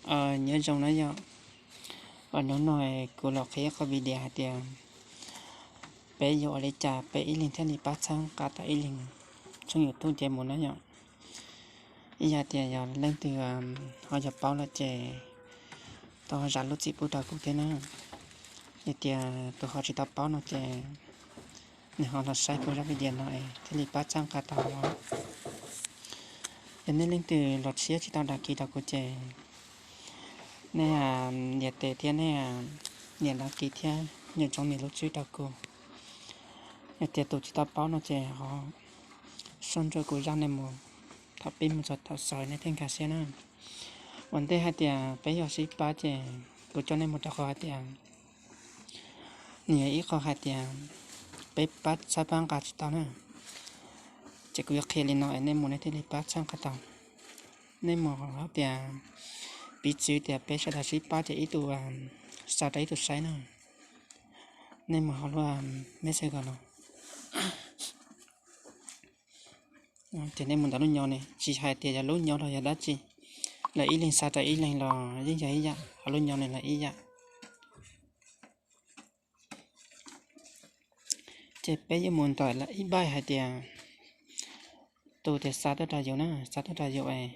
Nyob zoo na yom, hnub no kuv los qhia ib qho video hais tias peb yuav ua li cas peb ib leeg thiaj li pab txhawb nqa tau ib leeg tshooj YouTube ces mus na yom. Ib yam tias yog leej twg ho yog paub lawm ces tau zam lub txim pub rau kuv thiab na. Yog tias tus ho tsis tau paub no ces nws ho los saib kuv zaj video no es thiaj li pab txhawb nqa tau. Yog nej leej twg los tshiab tsis tau đăng ký rau kuv ces nej nias tes thiab nej nias đăng ký thiab nyem ntsoov nias lub tswb rau kuv. Yog tias tus tsis tau paub no ces ho soj ntsuam kuv zaj nej mus thaum pib mus txog thaum xaus nej thiaj nkag siab na. Ua ntej hais tias peb yuav sib pab ces kuv coj nej mus rau qhov hais tias nws yog ib qho hais tias peb pab txhawb pab nqa tsis tau na. Ces kuv yuav qhia li no es nej mus nej thiaj li pab txhawb nqa tau. Nej mus hais tias piv txwv tias peb sawv daws sib pab ces ib tug xa rau ib tug saib na. Nej mus hauv lub Messenger no ces nej mus ntawm lub nyo ne, tsis hais tias yog lub nyo los yog dab tsi, los ib leeg xa rau ib leeg los yeej yog ib yam, hauv lub nyo ne los ib yam. Ces peb yuav mus ntawm ib npaij hais tias tus tias xa tuaj rau yus na, xa tuaj rau yus es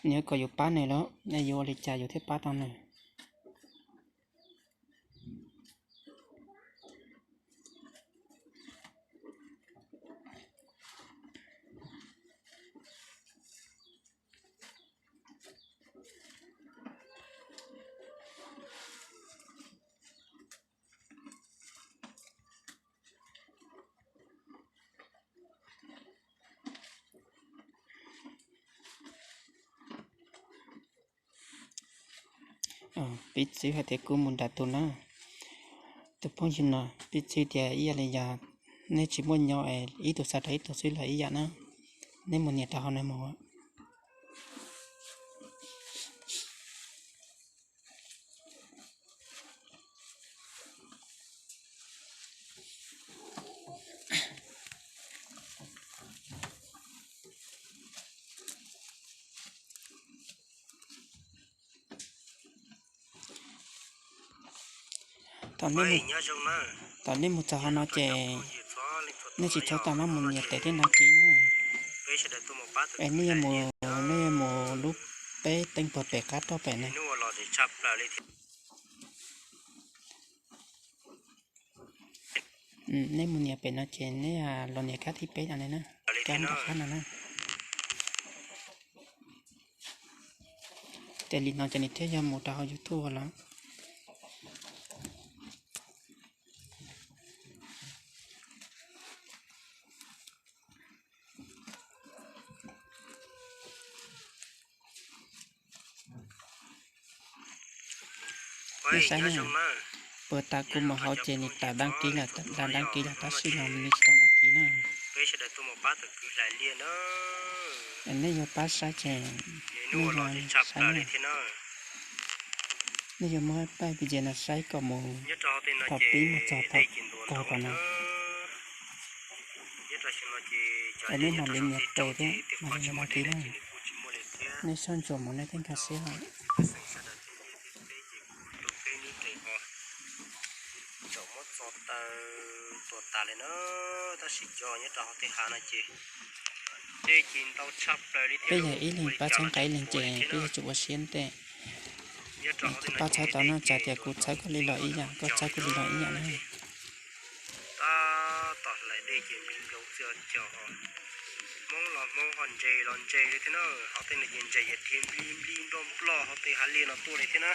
nws yuav kom yus pab nws los nej yuav ua li cas yus thiaj pab tau nws. Piv txwv hais tias kuv mus nram tus na, tus phooj ywg no piv txwv tias ib yam li yog nej tsis muaj nyo es ib tug xa rau ib tug xwb los ib yam na. Nej mus nias rau hauv no mus. Thaum nej mus txog hauv no ces nej tsis txhob tau maj mus nias tes thiab đăng ký na. Es nej yuav mus, nej yuav mus lub peb teej puag pem qab roj pem na. Nej mus nias pem no ces nej los nias kab thib peb no na, kab nram qab no na. Ces li no ces nws thiaj yog mus rau hauv YouTube lawm. Nej saib na, puag ta kuv mus hauv ces nws tawm đăng ký lawm, đăng ký lawm tab sis mas nws tsis tau đăng ký na. Nej yuav pab saib ces nej yuav saib na. Nej yuav muab pab video no saib kom mus thaum pib mus txog thaum kaug tom no. Es nej mam li nias tes thiab mam li nias đăng ký na. Nej soj ntsuam mus nej thiaj nkag siab lawm. Peb yog ib leeg pab txhawb nqa ib leeg ces peb yuav tsum ua siab ntej. Pab txhawb tau no txawm tias kuv txhawb koj li los ib yam, koj txhawb kuv li los ib yam na. Tab tom hlais dej ces nplig nploog txog cos, Hmoob los Hmoob ho ntses los ntses li thiab na. Hauv tej no ces ntses yog dhia nplig nplig nploj nploj hauv tej hav liaj no tuaj li thiab na.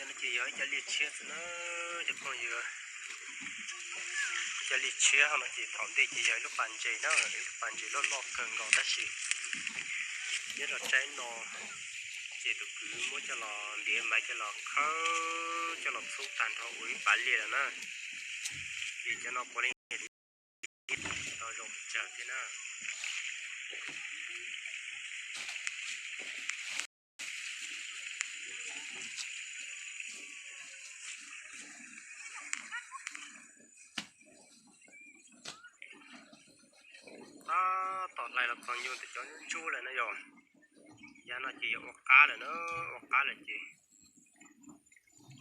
Cov no ces yog ib cov liaj tshiab xwb na cov phooj ywg. Cov liaj tshiab no ces thaum ntej ces yog ib lub pas ntses na, ib lub pas ntses loj loj kawg nkaus tab sis nyob rau tsaib no ces tus kwv muab coj los ntiav mas coj los khawb coj los txhub tag nrho ua ib pas liaj lawm na. Ces cov no puav leej tau zoo tsawg thiab na. Qhov ncoo ntawm cov ntsuab lawm na yog, yav no ces yog ua qab lawm na, ua qab lawm ces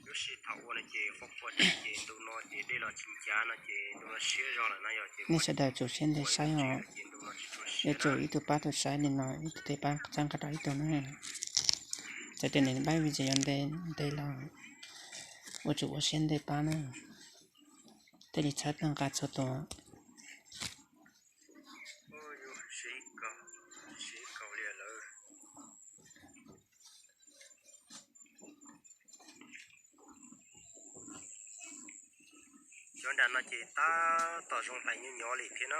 lub sij thaum ua no ces qhuav qhuav dej ces ntu no ces dej los tsis ncav no ces ntu no siab zog lawm na yog ces nej sawv daws tsum siab ntev saib os. Yuav tsum ib tug pab tug saib li no, ib tug thiaj pab txhawb nqa rau ib tug na. Txawm tias nws pab vim tias yuav ntev ntev los ua tsum ua siab ntev pab na, thiaj li txhawb tau nqa txhua tus. Cov nram no ces tab tom zoo hlais nyuaj nyov li thiab na.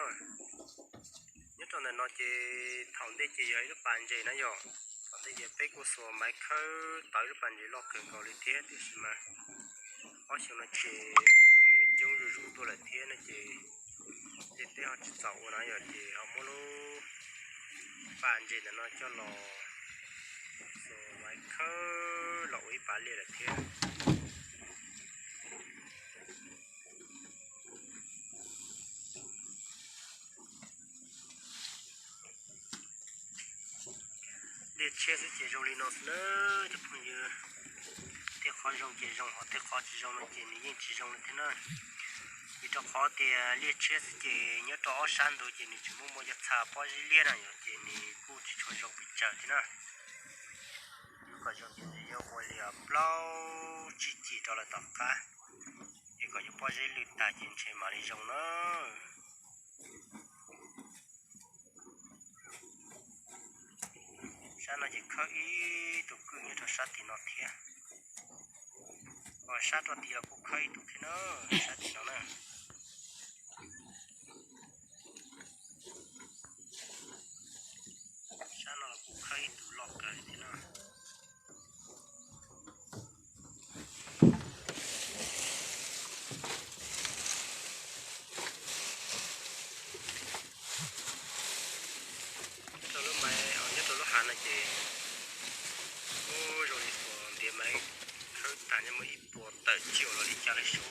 Nyob rau ntawm no ces thaum ntej ces yog ib lub pas ntses na yog. Thaum ntej ces peb kuj xuas maiv khawb tawv lub pas ntses loj kawg nkaus li thiab tiam sis mas ob xyoo no ces lub me nyuam coob zuj zus tuaj lawm thiab no ces tej teb ho tsis txaus ua na yog ces ho muab lub pas ntses ntawm no coj los xuas maiv khawb los ua ib pas liaj lawm thiab. Liaj tshiab xwb ces zoo li no xwb na cov phooj ywg. Tej qhov zoo ces zoo, ho tej qhov tsis zoo no ces nws yeej tsis zoo li thiab na. Vim rau qhov tias liaj tshiab xwb ces nyob rau ob sab ntug ces nws tsis muaj muaj cov txha pob zeb liab na yog ces nws kuj tsis tshua zoo pes tsawg thiab na. Yuav kom zoo ces nws yuav ua li plaub tsib cim rau lawm tom qab, es kom cov pob zeb lwj tag ces ntshe mam li zoo na. Sab no ces khawb ib tug kwj nyob rau sab tim no thiab. Sab rau tim los kuj khawb ib tug thiab na, sab tim no na. Sab no los kuj khawb ib tug loj kawg li thiab na. Nyob rau lub maiv, nyob rau lub hav no ces, ub, zoo li puas ntiav maiv khawb tag nyob muaj ib puas tawm cuaj los li cas li sub.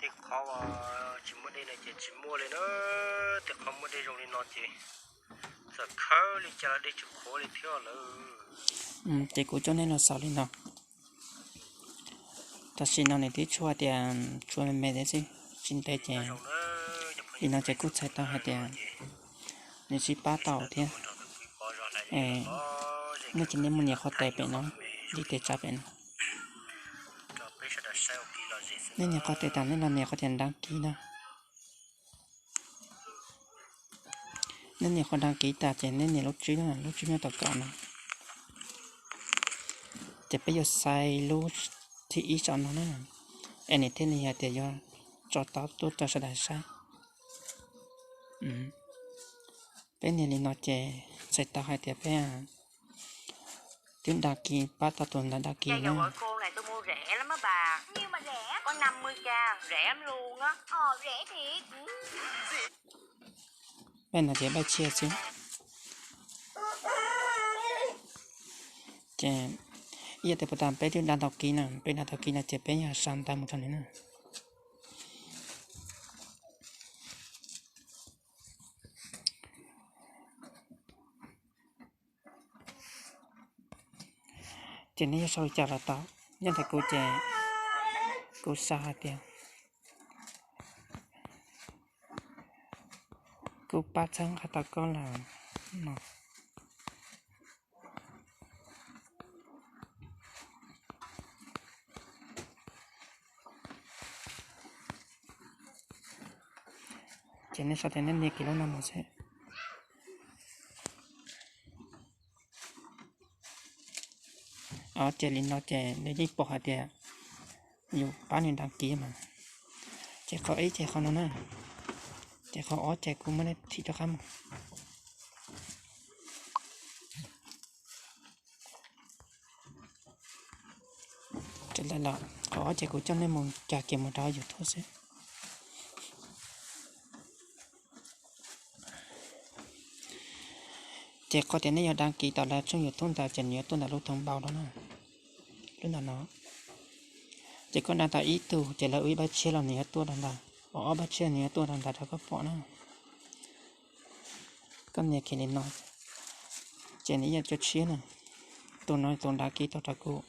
Tej qhov uas tsis muaj dej no ces tsis muaj li na, tej qhov muaj dej zoo li no ces txawm khawb li cas los dej tsis qhuav li thiab lawm. Ces kuv coj nej los xaus li no. Tam sim no nws twb tshuav tias tshuav me me thiab xwb, tsis ntev ces li no ces kuj txhais tau hais tias nws sib pab tau thiab. Nej ces nej muaj nias qhov tes pem no, ntiv tes tsa pem no. Nej nias qhov tes tas nej los nias qhov tias đăng ký na. Nej nias qhov đăng ký tas ces nej nias lub tswb, lub tswb nyob tom kaum no. Ces peb yuav xaiv lub thib ib saum no na, es nws thiaj li hais tias yuav tso tau tuaj rau sawv daws saib. Peb nias li no ces txhais tau hais tias peb twb đăng ký, pab tau tus ntawd đăng ký na. Peb no ces peb tshiab xwb. Ces ib yam tias puas tas peb twb đăng ký na, peb đăng ký no ces peb yog sau ntawv mus rau nws na. Ces nej yuav sau li cas los tau, nyob ntawm kuv ces kuv xav hais tias kuv pab txhawb nqa tau koj lawm no. Ces nej sau tias nej nias kiag lub no mus xwb. Ces li no ces nws yeej pom hais tias yus pab nws đăng ký mas. Ces qhov ib ces qhov no na, ces qhov ob ces kuv muab nej thim rov qab mus. Qhov ob ces kuv coj nej mus cog kiag mus rau YouTube xwb. Ces qhov tias nej yuav đăng ký tom lawv tshooj YouTube ntawd ces nws yuav tuaj ntawm lub thông báo no na, lub ntawm no. Ces koj đăng tau ib tug ces lawv ua ib pab tshiab los nws yuav tuaj rau ntawd, ua ob pab tshiab nws yuav tuaj rau ntawd rau koj pom na. Koj nias kiag li no, ces nws yuav cov tshiab na. Tus no tus đăng ký tau rau kuv.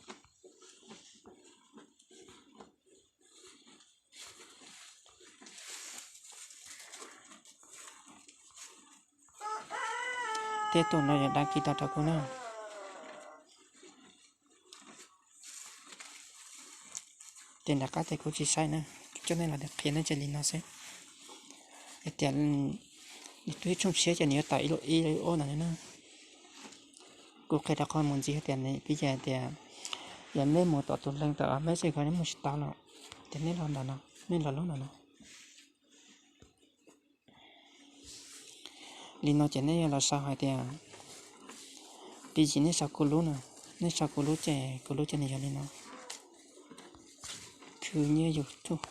Thiab tus no yuav đăng ký tau rau kuv na. Ces nram qab ces kuv tsis saib na, coj nej los qhia nej ces li no xwb. Hais tias nws twb tshooj tshiab ces nws yuav tawm ib lub ib lub ob ntawd na. Kuv qhia rau qhov mus ntxiv hais tias nws piv txwv hais tias yog nej mus tom tus link tom Messenger nej mus tsis tau los, ces nej los ntawm no, nej los lub ntawm no. Li no ces nej yuav los sau hais tias, piv txwv nej sau kuv lub no, nej sau kuv lub ces kuv lub ces nws yog li no, khwv nyiaj YouTube.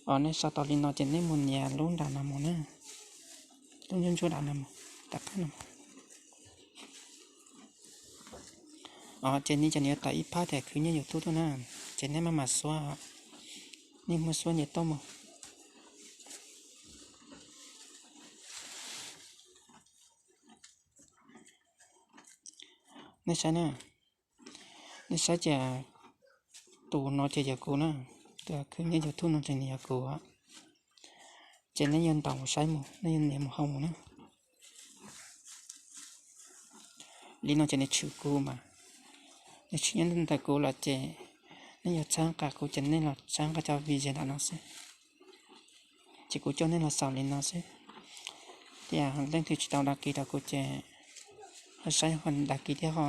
Os, nej sau tau li no ces nej mus nias lub nram no mus na, lub ntsuab ntsuab nram no mus, tom qab no. Os, ces nws ces nws yuav tawm ib phab tias khwv nyiaj YouTube tuaj na, ces nej maj mam xuab, nej muab xuab nce toj mus. Nej saib na, nej saib ces tus no ces yog kuv na, tus khwv nyiaj YouTube no ces nws yog kuv. Ces nej yuav ntaus mus saib mus, nej yuav nias mus hauv mus na. Li no ces nws tshwm kuv mas, nws tshwm nyob ntawm kuv lawm ces nej yuav txhawb nqa kuv ces nej los txhawb nqa cov video nram no xwb. Ces kuv coj nej los xaus li no xwb. Tias leej twg tsis tau đăng ký rau kuv ces ho saib ho đăng ký thiab ho,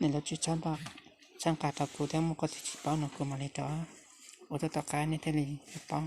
nej lub tswb txhawb nqa rau kuv thiab, muaj qhov twg tsis paub no kuv mam li rov ua tuaj tom qab nej thiaj li yuav paub.